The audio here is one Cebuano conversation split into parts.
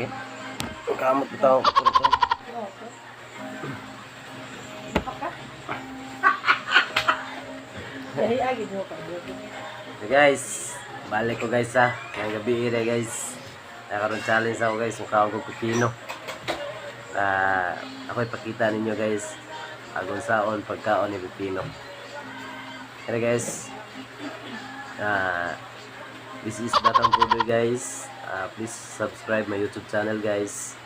Lagi. Kamot bitaw ko. Dahil agi mo ka. So guys, balik ko guys ha. Ngayong gabi ire guys. Nakaroon challenge ako guys, mukha ko pipino. Ah, ako ipakita ninyo guys agon saon pagkaon ni pipino. Kaya guys, this is Batang Pudoy guys. Please subscribe my YouTube channel guys.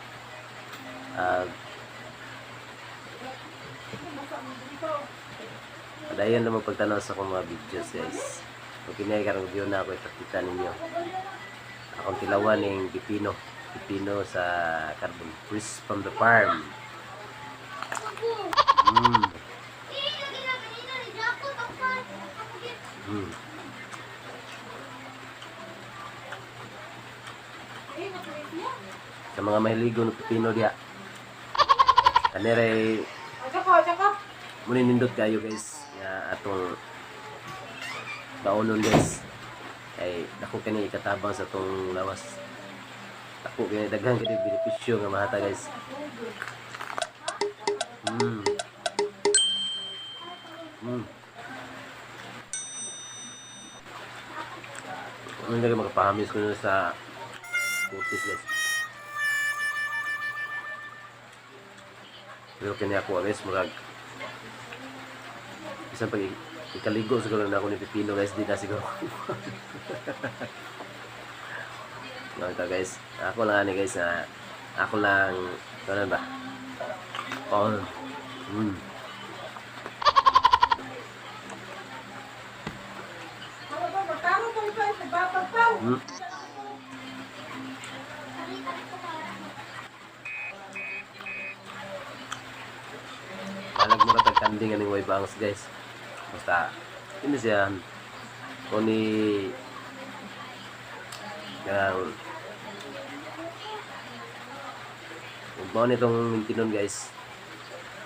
Padayon na magpagtanaw sa akong mga videos guys. Kung kinay karong video na ako ipakita ninyo. Akong tilawan ning pipino. Pipino sa carbon fresh from the farm. Sa mga mahiligo ng pipino diha. Kanere Tsaka, tsaka. muna nindot kayo guys nga atong baonon guys kay dako kini ikatabang sa atong lawas, dako kini, daghan kini benepisyo nga mahata guys. Ano lagi makapahamis ko nun sa kutis guys, pero kini ako guys, murag isang pag ikaligo siguro na ako ni pipino guys, di na siguro. No, ito guys, ako lang ani guys na ako lang ano ba, oh. Alag mo tag kanding aning way bangs guys, basta hindi siya kung ni yang ug mao nitong mintinon guys,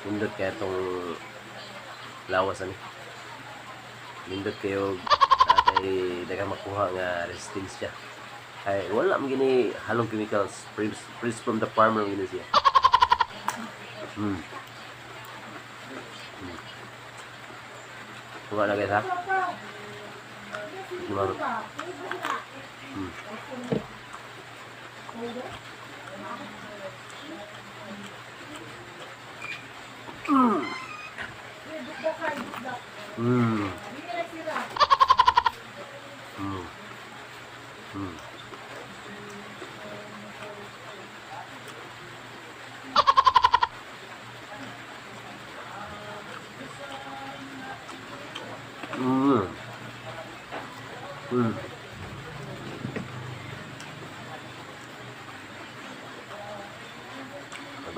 nindot kaya itong lawas ani, nindot kayo atay daghang makuha nga resistance siya ay wala man gini halong chemicals, fresh, fresh from the farmer gini siya. Kuha na guys ha. Gimana?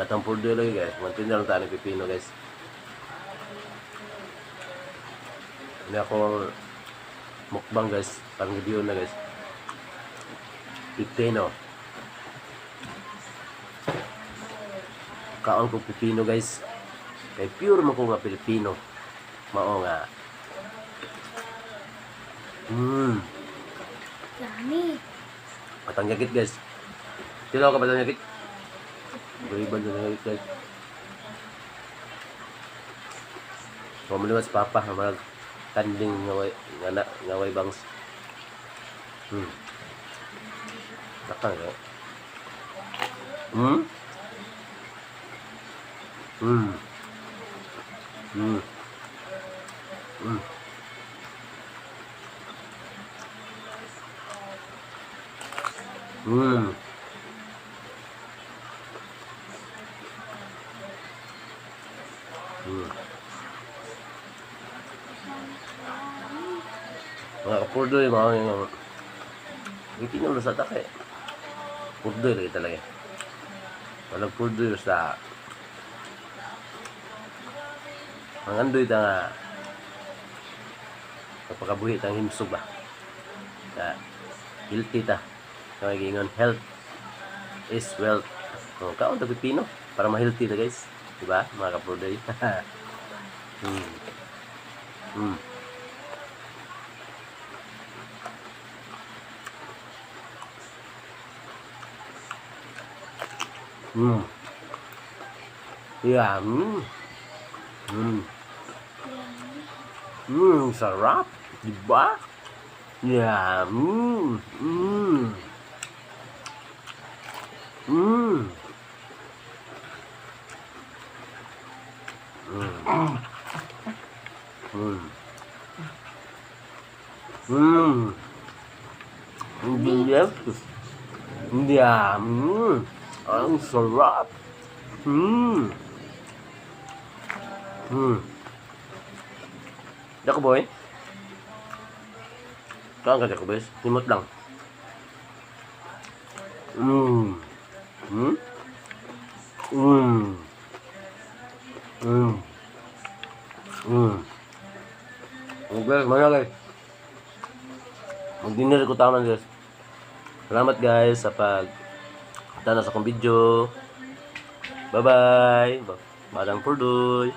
Batang purdo lagi guys. Mantin na lang tayo ng pipino guys. Hindi ako mukbang guys. Parang video na guys. Pipino. Kaon ko pipino guys. Kay pure mo ko nga Pilipino. Mao nga. Dami. Patangyakit guys. Sino ka patangyakit? Gariban sa tangyakit guys. Pamuluwas papa nga mga kanding ngaway nga na, ngaway bangs. Takang nga. Mga kapurdoy, mga mga hindi na sa take. Purdoy lagi talaga. Walang purdoy sa ang andoy ta nga kapakabuhi tang himsog ba. Ka healthy ta. Kaya gingon health is wealth. Oh, kaon ta pipino para ma-healthy ta guys. Diba mga kapurdoy? Yeah. Sarap. Diba? Yeah. Ang bilis. Yeah. Ang sarap. Dako, boy. Kaan ka, Dako, boys? Nimot lang. Okay, mga guys. Mag-dinner ko taman, guys. Salamat, guys, sa pag tanaw sa akong video. Bye-bye. Badang Purdoy.